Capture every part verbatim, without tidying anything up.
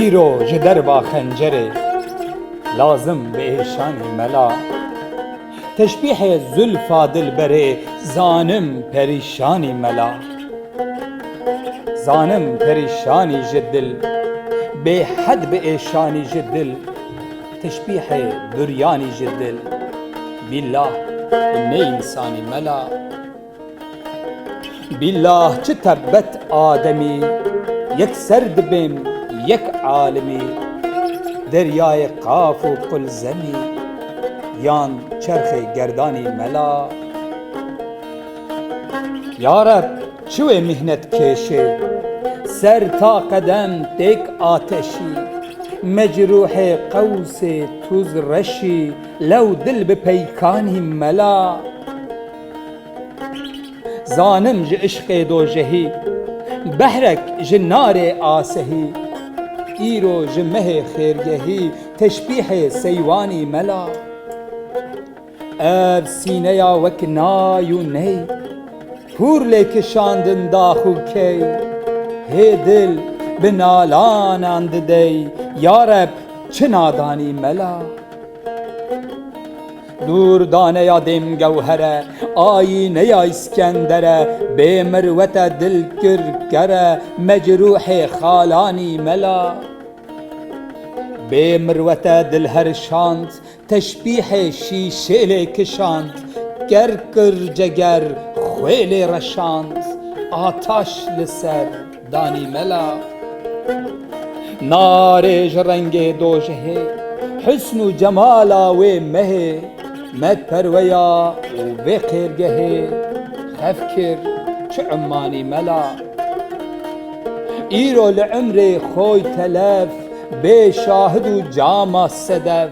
Îro ji derba xencerê lazim bi êşanî mela. Teşbîhê zulfa dilberê zanim perîşanî mela. Zanim perîşanî ji dil, bêhed bi êşanî ji dil. Teşbîhê buryanî ji dil. Bîllah, ne însanî mela. Bîllah çi tebet ademî, yek ser dibêm, yek alimî, deryayê qaf û qulzemî, yan çerxê gerdanî mela. Ya Reb, çi wê mîhnet kêşê, ser ta qedem têk ateşî, mecrûhê qewsê tuz reşî, lew dil bi peykanî mela. Zanim ji işqê dojehî, behrek ji narê asehî, îro ji mehê xêrgehî, teşbîhê seywanî mela. Ev sîneya wek nay û ney, hûr lê kişandin dax û key, hê dil bi nalanan didey, ya Reb çi nadanî mela. Dûr daneya dêm gewhere, ayîneya Îskendere, bê mirwete dil kir kere, mecrûhê xalanî mela. Bê mirwete dil her şand, teşbîhê şîşê lê kişand, ker kir ceger xwê lê reşand, ataş li ser danî mela. Narê ji rengê dojehê, husn û cemala wê mehê, me perweya û vê qêrgehê xef kir çi ummanî mela. Îro li umrê xwe telef, bê şahid û cama sedef,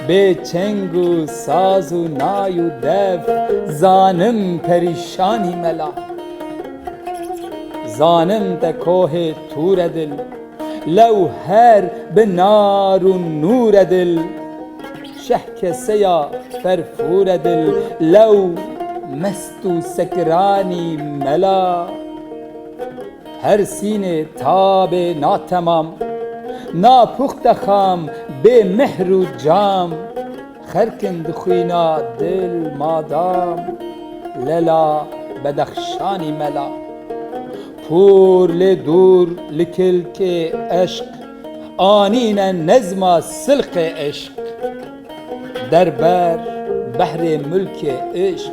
bê çeng û saz û nay û def, zanim perîşanî mela. Zanim te kohê Tûre dil, lew her bi nar û nûre dil, şeh keseya ferfûre dil, lew mest û sekranî mela. Her sînê tabê natemam, napuxte xam bê mehr û cam, xerkin dixwîna dil madam, lela bedexşanî mela. Pûr lê dûr li kilkê eşq, anîne nezma silqê eşq. Derber behrê mulkê eşq,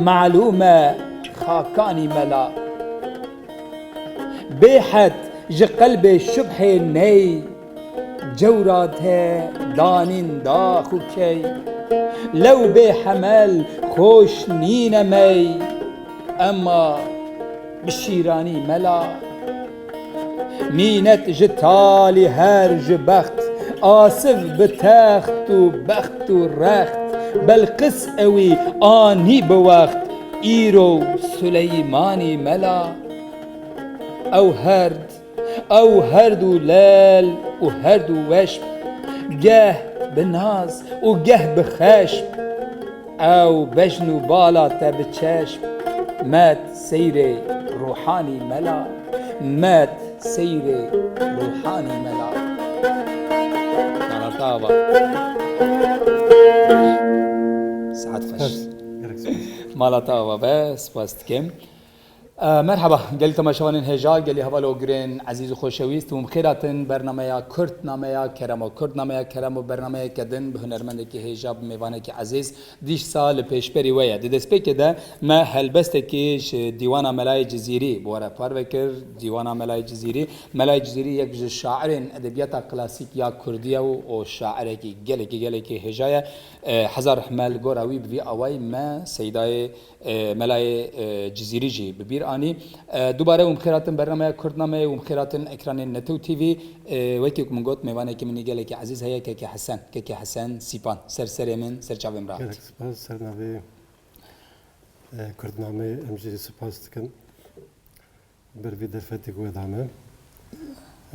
malûm e xakanî mela. Bêhed ji qelbê şubhê ney, cewra te danîn dax û key. Lew bê hemel xweş nîne mey, emma bi şîranî mela. Mînet ji talî her ji bext, asiv bi text û bext û rext. Belqis ewî anî bi wext, îro Suleymanî mela. Ew herd, ew herdû lel û herdû weşb, geh bi naz û geh bi xeşb. Ew bejn û bala te bi çeşm, met seyrê ruhanî mela, met seyrê ruhanî mela. Mala te ava. Saet xweş. Spas. Gerek spas. Mala te ava be, spas dikim. E, merheba, gelî temaşevanên hêja, gelî heval û ogirên ezîz û xoşewîst, hûn bi xêr hatin bernameya Kurdnameya Keremo. Kurdnameya Keremo bernameyeke din bi hunermendekî hêja, bi mêvanekî ezîz, dîsa li pêşberî we ye. Di destpêkê de me helbestekî ji Dîwana Melayê Cizîrî bi we re parve kir. Dîwana Melayê Cizîrî, Melayê Cizîrî yek ji şairên edebiyata klasîk ya kurdî ye û o şairekî gelekî, gelekî hêja ye. E, hezar rehme li gora wî, bi vî awayî me seydayê e, Melayê, e, Cizîrî jî bi bîr anî. E, dubare hûn bi xêr hatin bernameya Kurdnameyê, hûn bi xêr hatin ekranên Netew T V. E, wekî ku min got, mêvanekî min î gelekî ezîz heye, Kekê Hesen. Kekê Hesen Sîpan. Ser serê min, ser çavên min rahat. Gelek spas, ser navê, e, Kurdnameyê em jî spas dikin. Ber vî derfetê ku we da me.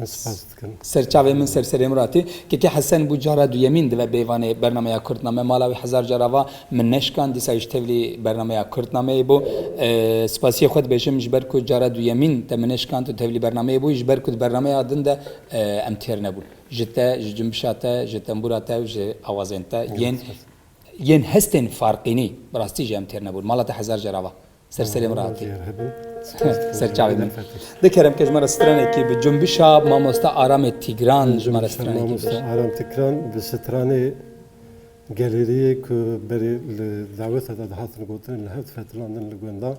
Ez spas dikim. Ser çavê min, ser serê min ratî. Kekê Hesen bû cara duyemîn dibe bêvanê bernameya Kurdname. Mala wî hezar cara va min neşkan, dîsa ji tevlî bernameya Kurdnameyê bû. E, spasiyê xwe dibêjim ji ber ku cara duyemîn te min neşkand û tevlî bernameyê bû, ji ber ku di bernameya din de, e, em têr nebûn. Ji te, ji cumbişa te, ji tembûra te û ji awazên te yên, yên hestên farqînî, bi rastî jî em têr nebûn. Mala te hezar cara va. Ser serê min ratî. Ser çavê min. De kerem ke ji me re stranekî bi cumbişa mamoste Aramê Tîgran ji me re stranekî bêje. Mamoste Aram Tîgran bi stranê gelêriyê ku berê li daweta de dihatin gotin, li hev difetilandin li gunda.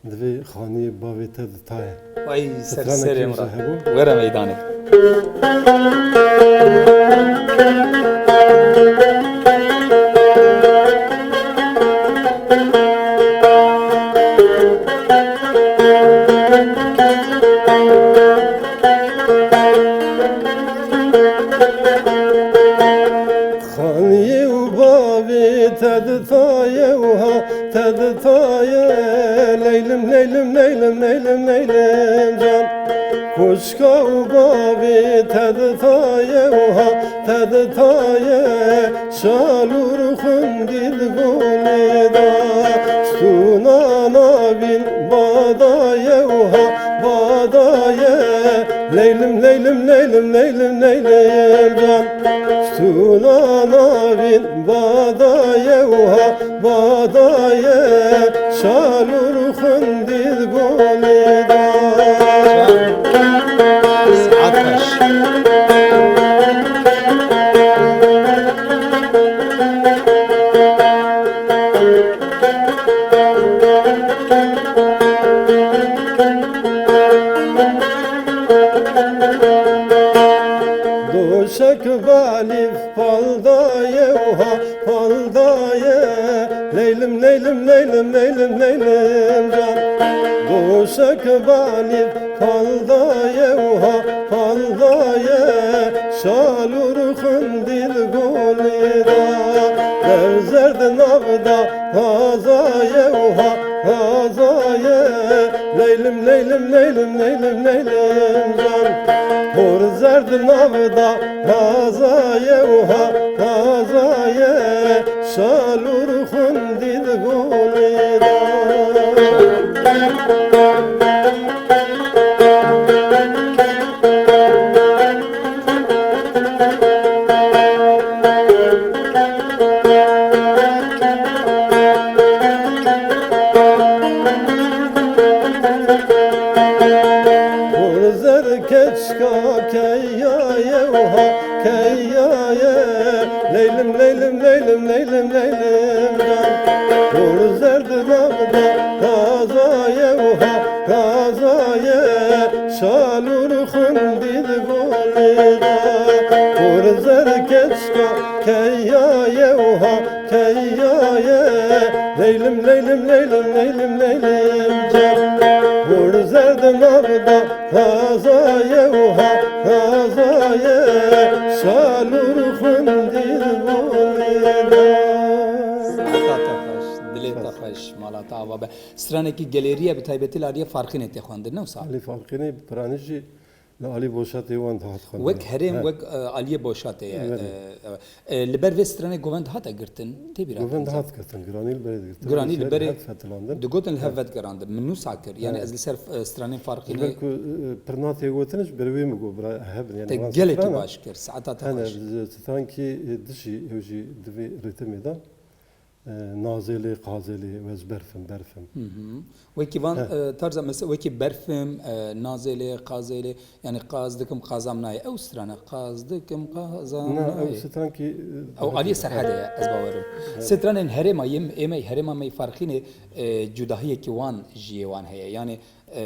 Divê xaniyê bavê te di tayê. Ay, ser serê min re. Were meydanê. Xaniyê û bavê te di tayê û ha te di tayê, leylim, leylim, leylim, leylim, leylim can. Koşka û bavê te di tayê û ha te di tayê, şal û rixundî di golê da. Stûna navîn badayê û ha badayê, leylim, leylim, leylim, leylim, leylim can. Stûna navîn badayê û ha badayê, şal û rixundî di golê da. Saet xweş. Doşek balîf paldayê û ha paldayê. Leylim, leylim, leylim, leylim, leylim can. Doşek balîf paldayê û ha paldayê. Şal û rixundî di golê da. Dev zerd nav da. Hazayê û ha, hazayê. Leylim, leylim, leylim, leylim, leylim can. Hor zerd nav da. Hazayê û ha, hazayê. Şal û rixundî di golê da. Hor zer keçka keyaye û ha keyaye. Leylim, leylim, leylim, leylim, leylim can. Hor zer di nav da tazaye û ha tazaye. Şal û rixundî di golê da. Hor zer keçka keyaye û ha keyaye. Leylim, leylim, leylim, leylim, leylim can. Hor zer di nav da tazaye û ha tazaye. Şal û rixundî di golê da. Saeta te xweş, dilê te xweş, mala te ava be. Stranekî gelêrî ye, bi taybetî li aliyê Farqînê tê xwendin, ne wisa? Alî Farqînê, piranî jî li alî Boşatê wan dihat xwendin. Wek herêm, he, wek, e, aliyê Boşatê ye. Belê. E, e, e, li ber vê stranê govend hate girtin, tê bîra te? Govend hat girtin, giranî li berê digirtin. Giranî li berê. Her fetilandin. Digotin li hev, he, vedigirandin. Min nûsa kir. Yanî, he, ez li ser, e, stranên Farqînê. Ji ber ku, e, pirna tê gotin, ji ber wê min got, bira hebin. Yanî, te gelekî baş kir. Saeta te xweş. Hene, strankî, e, dijî, ew jî di vê rîtimê de. E, Nazelê, Qazelê, ez berfim, berfim. Hı hı. Wekî van, he, e, tarza mesela, wekî berfim, e, Nazelê, Qazelê, yanî qaz dikim, qazam nayê. Ew strana, qaz dikim, qazam nayê. Na, ew strankî, e, ew aliyê Serhedê ye, ez bawerim. Evet. Stranên herêma yê, ê me, herêma me Farqînê, e, cudahiyekî wan jiyê wan heye. Yanî, e,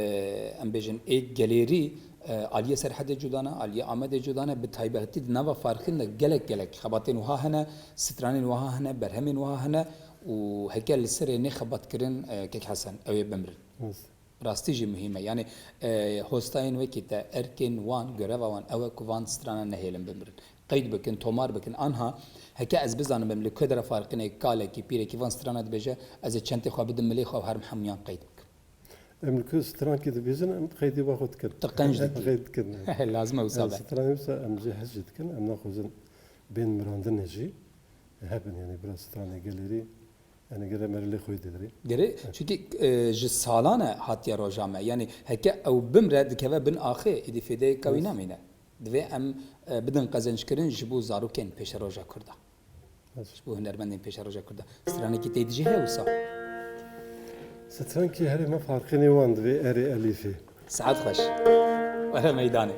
em bêjin, ê gelêrî, e, aliyê Serhedê cuda ne, aliyê Amedê cuda ne, bi taybetî di nava Farqîn de gelek gelek xebatên wiha hene, stranên wiha hene, berhemên wiha hene û heke li serê nê xebat kirin, e, Kek Hesen, ew ê bimirin. Rast. Rastî jî muhîm e. Yanî, e, hostayên wekî te, erkên wan, göreva wan ew e ku van strana nehêlin bimirin. Qeyd bikin, tomar bikin. Anha heke ez bizanibim li ku dera Farqînê kalekî, pîrekî van strana dibêje, ez ê çentê xwe bidim milê xwe û herim hemûyan qeyd bikim. Em li ku strankê dibêjin, em qeydî ba xwe dikin. Tu qenc dikî. Qeyd dikin. Lazim e wisa be. Stranê wisa em jê hez jî dikin, em naxwazin bên mirandinê jî hebin, yanî bira stranê gelêrî, yanî gere merê lê xwe didrê. Gere, çunkî, e, ji salan e hatiye roja me. Yanî heke ew bimre dikeve bin axê, êdî fêdeyeke wî namîne. Divê em, e, bidin qezenckirin ji bo zarokên pêşeroja Kurda. Ji bo hunermendên pêşeroja Kurda. Stranekî tê dijî heye wisa? Strankî herê me farqînê wan divê erê elîfê. Saet xweş. Were meydanê.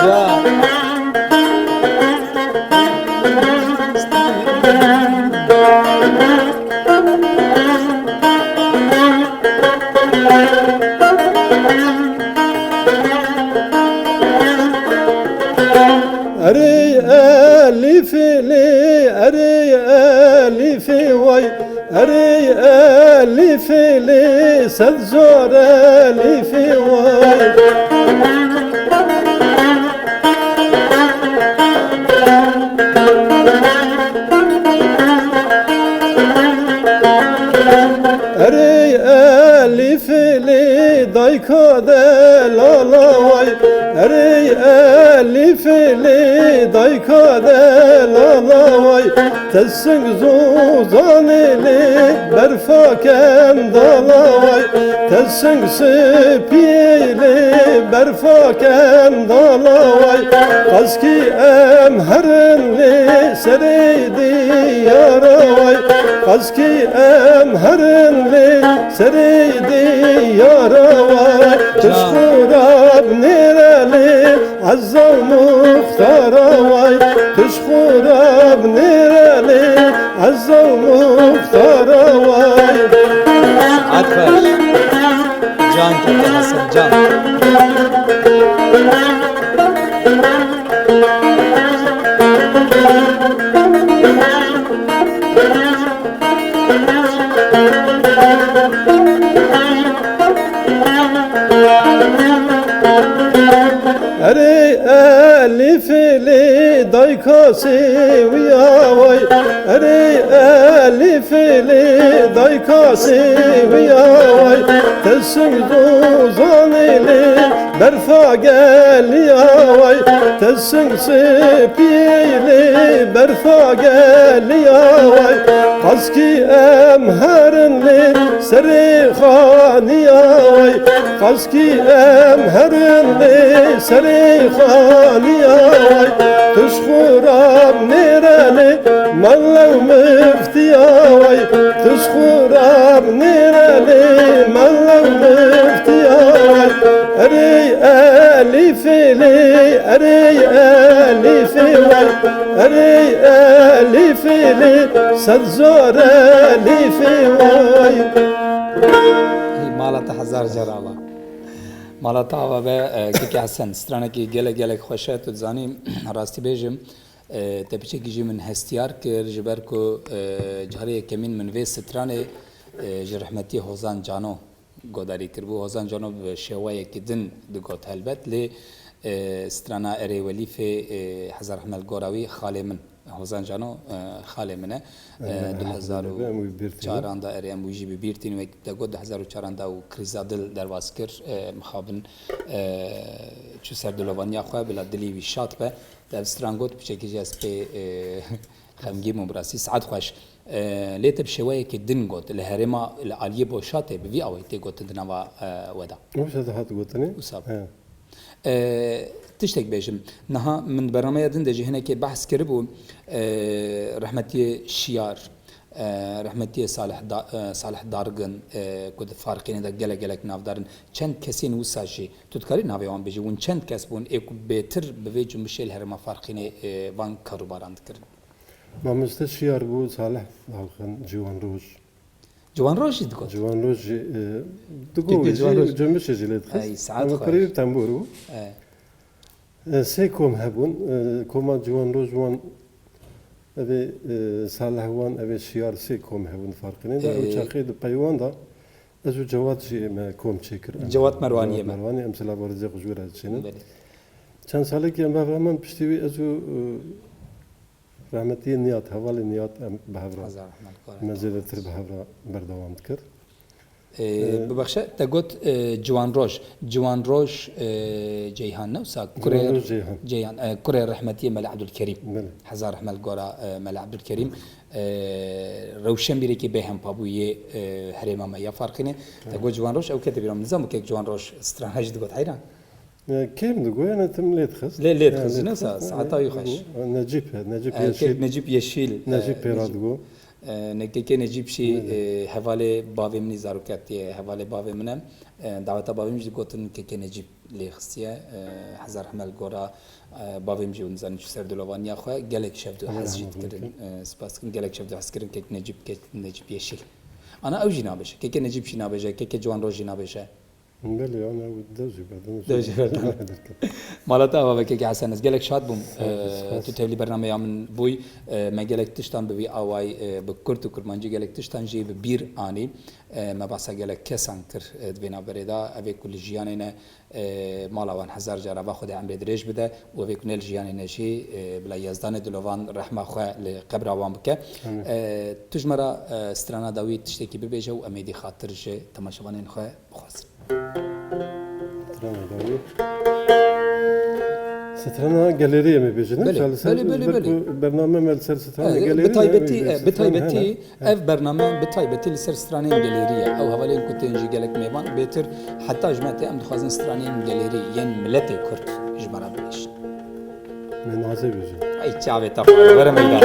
Ya. Erê elîfê lê, erê elîfê way, erê elîfê lê, sed car elîfê way. Erê elîfê lê dayka delala way, erê elîfê lê dayka delala way. Te sing zozanê lê berfa kendala way, te sing spiyê lê berfa kendala way. Qazkî em herin lê serê diyara way, qazkî em herin lê serê diyara way. Tişt xwe ra binêre lê ezza û muxtara way, tişt xwe ra binêre lê ezza û muxtara way. Saet xweş. Can keke Hesen, can. Erê elîfê lê dayka sêwiya way, erê elîfê lê dayka sêwiya way. Te sing zozanê lê berfa geliya way, te sing spiyê lê berfa geliya way. Qazkî em herin lê serê xaniya way, qazkî em herin lê serê xaniya way. Tişt xwe ra binêre lê melew miftiya way, tişt xwe ra binêre lê melew miftiya way. Erê elîfê lê, erê elîfê way, erê elîfê lê, sed car elîfê way. Mala te hezar car ava. Mala te ava be, e, keke Hesen, stranekî gelek gelek xweş e, tu dizanî, rastî bêjim, e, te piçekî jî min hestiyar kir, ji ber ku, e, carê yekemîn min vê stranê, e, ji rehmetiyê Hozan Cano godarî kiribû. Hozan Cano bi şêweyekî din digot helbet, lê, e, strana Erê Welîfê, e, Hezar Hemel gora wî xalê min, Hozan Cano, e, xalê min e. E, Erê, du hezar û çaran de, erê, em wî jî bi bîr tînin, wek te got, du hezar û çaran de û krîza dil derbas kir, e, mixabin, e, çû ser dilovaniya xwe, bila dilî wî şad be. Te ev stran got, piçekî jî ez pê, e, xemgîn bûm, bi rastî saet xweş. E, lê te bi şêweyekê din got, li herêma, li aliyê Boşatê bi vî awayî tê gotin di nava, e, we de. Wisa dihat gotinê? Wisa. He. E, tiştek bêjim. Niha min di bernameya din de jî hinekê behs kiribû, e, rehmetiyê Şiyar, e, rehmetiyê Salih Da-, e, Salih Dargin, e, ku di Farqînê de gelek gelek navdar in. Çend kesên wisa jî, tu dikarî navê wan bêjî? Hûn çend kes bûn ê ku bêtir bi vê cumbişê li herêma Farqînê, e, van karûbaran dikirin? Mamoste Şiyar bû, Salih Dargin, Ciwan Roj. Ciwan Roj jî digot. Ciwan Roj jî, e, digot. Kekê Ciwan Roj. Cumbişê jî lê dixist. Ey, saet xweş. Ama kurê wî tembûr bû. E. E, sê kom hebûn. E, koma Ciwan Roj wan, evê, e, Salih wan, evê Şiyar, sê kom hebûn Farqînê de. Ew çaxê di peywan de ez û Cewat jî me kom çêkir. Em Cewat Merwaniyê me. Merwaniyê, em silav û rêzê xwe ji wî re diçînin. Belê. Çend salekî em bevraman piştî wî ez û, e, Rehmetiyê Niyat, hevalê Niyat em bi hev re, Hezar rehmet, me zêdetir bi hev re berdewam dikir. Ee, Ee, bibexşe, te got, e, Ciwanroj. Ciwanroj, e, Ceyhan ne wisa? Kurê Ciwanroj Ceyhan. Ceyhan, e, kurê rehmetiyê Mele Ebdulkerîm. Belê. Hezar rehmet gora, e, Mele Ebdulkerîm. E, rewşenbîrekî bêhempa bû yê, e, herêma me ya Farqînê. Te got Ciwanroj, ew kete bîra min. Nizam bû kek Ciwanroj strana jî digot heyran. E, kêm digot, yani tim lê dixist. Lê, lê dixist, ne sa-, saeta wî xweş. Necîp, Necîp Yeşîl. E, kek Necîp Yeşîl, e, Necîp pê re digot. E, ne kekê Necîp jî, e, hevalê bavê min î zarokatiye, hevalê bavê min e. E, daweta bavê min jî digotin kekê Necîp lê xistiye. E, hezar rehmet gora, e, bavê min jî û nizanim çi ser dilovaniya xwe gelek şev du hez jî dikirin. E, spas dikim, gelek şev du hez kirin kek Necîp, kek Necîp Yeşîl. Ana ew jî nabêje, kekê Necîp jî nabêje, kekê Ciwanroj jî nabêje. Belê, ana ew dev jî berdan. Dev jî berdan. Mala te ava be kekê Hesen, ez gelek şad bûm. Sağ ol, e, spas. Tu tevlî bernameya min bûy. E, me gelek tiştan bi vî awayî, e, bi kurt û kurmancî gelek tiştan jî bi bîr anî. E, me behsa gelek kesan kir, e, di vê navberê de. Evê ku li jiyanê ne, e, mala wan hezar cara va Xwedê emrê dirêj bide û evê ku ne li jiyanê ne jî, e, bila Yezdanê dilovan rehma xwe li qebra wan bike. Amîn. E, tu ji me re, e, strana dawî tiştekî bibêje û em êdî xatir ji temaşevanên xwe bixwazin. Strana dawî. Strana gelêriyê me bêjin, Belê, belê, belê, belê. Bername me li ser strana gelêrî. Bi taybetî, e, bi taybetî, ev bername bi taybetî li ser stranên gelêrî ye. Ew hevalên ku tên jî gelek mêvan bêtir, heta ji me tê em dixwazin stranên gelêrî yên miletê Kurd ji me re bibêjin. Me nazê bêje. Ay çavê te xwe, were meydan.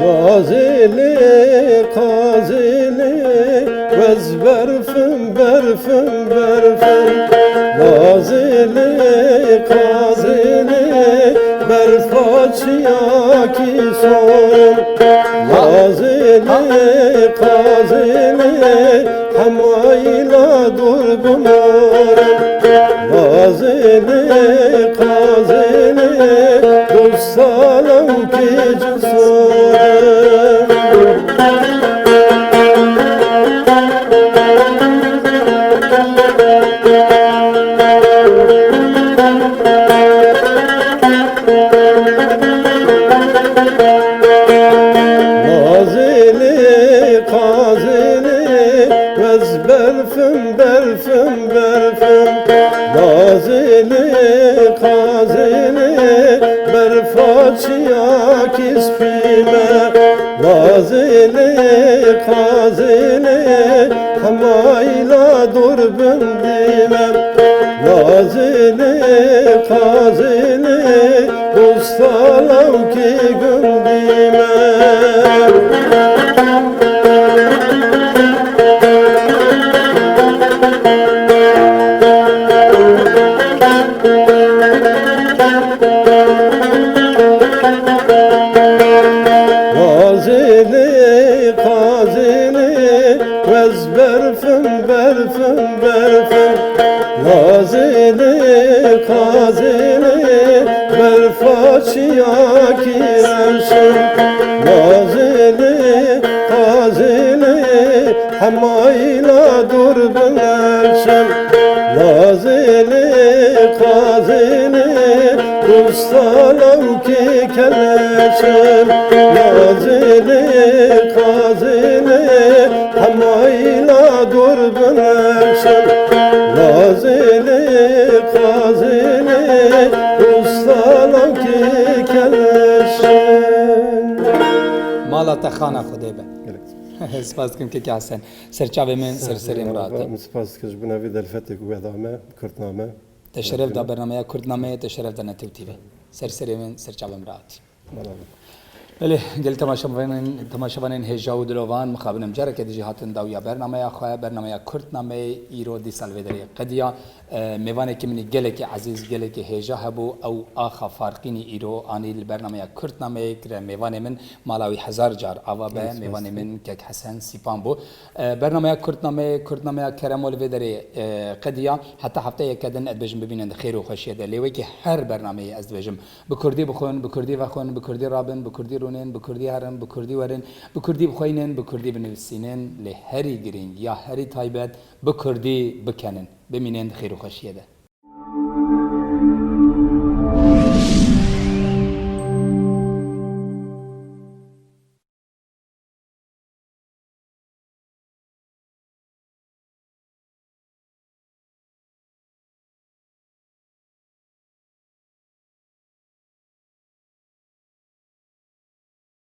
Nazilê, qazilê, wez berfim, berfim, berfim. Nazilê, qazilê, berfa çiyakî sorim. Nazilê, qazilê, hema îla dor bimorim. Nazilê, qazilê, dost salewkê ci sorim. Nazilê, qazilê, wez berfim, berfim, berfim. Nazilê, qazilê, berfa çiyakî spî me. Nazilê, qazilê, hema îla dor bindî me. Nazilê, qazilê, dosta lawkê gundî me. Nazilê, qazilê, wez berfim, berfim, berfim. Nazilê, qazilê, berfa çiyakî reşim. Nazilê, qazilê, hema îla dor bineşim. Nazilê, qazilê, dosta lawkê keleşim. Nazilê, qazilê, hema îla dor bineşim. Nazilê, qazilê, dosta lawkê keleşim. Mala te xana Xwedê be. Gelek. Spas dikim kekê Hesen. Serçavê min, ser serê min rahat e. Min spas dikim ji bona vê derfetê ku we da me, Kurdname. Te şeref da bernameya Kurdnameyê, te şeref da Netew T V. Ser serê min, serçavê min rahat. Merhaba. Belê, gel temaşevanên, temaşevanên hêja û dilovan, mixabinim careke dijî hatin dawiya bernameya xwe, bernameya Kurdnameyê îro dîsa li vê derê qediya. E, mêvanekî min î gelekî ezîz, gelekî hêja hebû, ew axa Farqînî îro anî li bernameya Kurdnameyê kire mêvanê min, mala wî hezar car ava be, mêvanê min kek Hesen Sîpan bû. E, bernameya Kurdnameyê, Kurdnameya Keremo li vê derê, e, qediya. Heta hefteyeke din ez dibêjim bimînin di xêr û xweşiyê de. Lê wekî her bernameyê ez dibêjim, bi kurdî bixwin, bi kurdî vexwin, bi kurdî rabin, bi kurdî rûnin, bi kurdî herin, bi kurdî werin, bi kurdî bixweynin, bi kurdî binivîsînin. Lê herî girîng ya herî taybet, bi kurdî bikenin. Bimînin di xêr û xweşiyê de.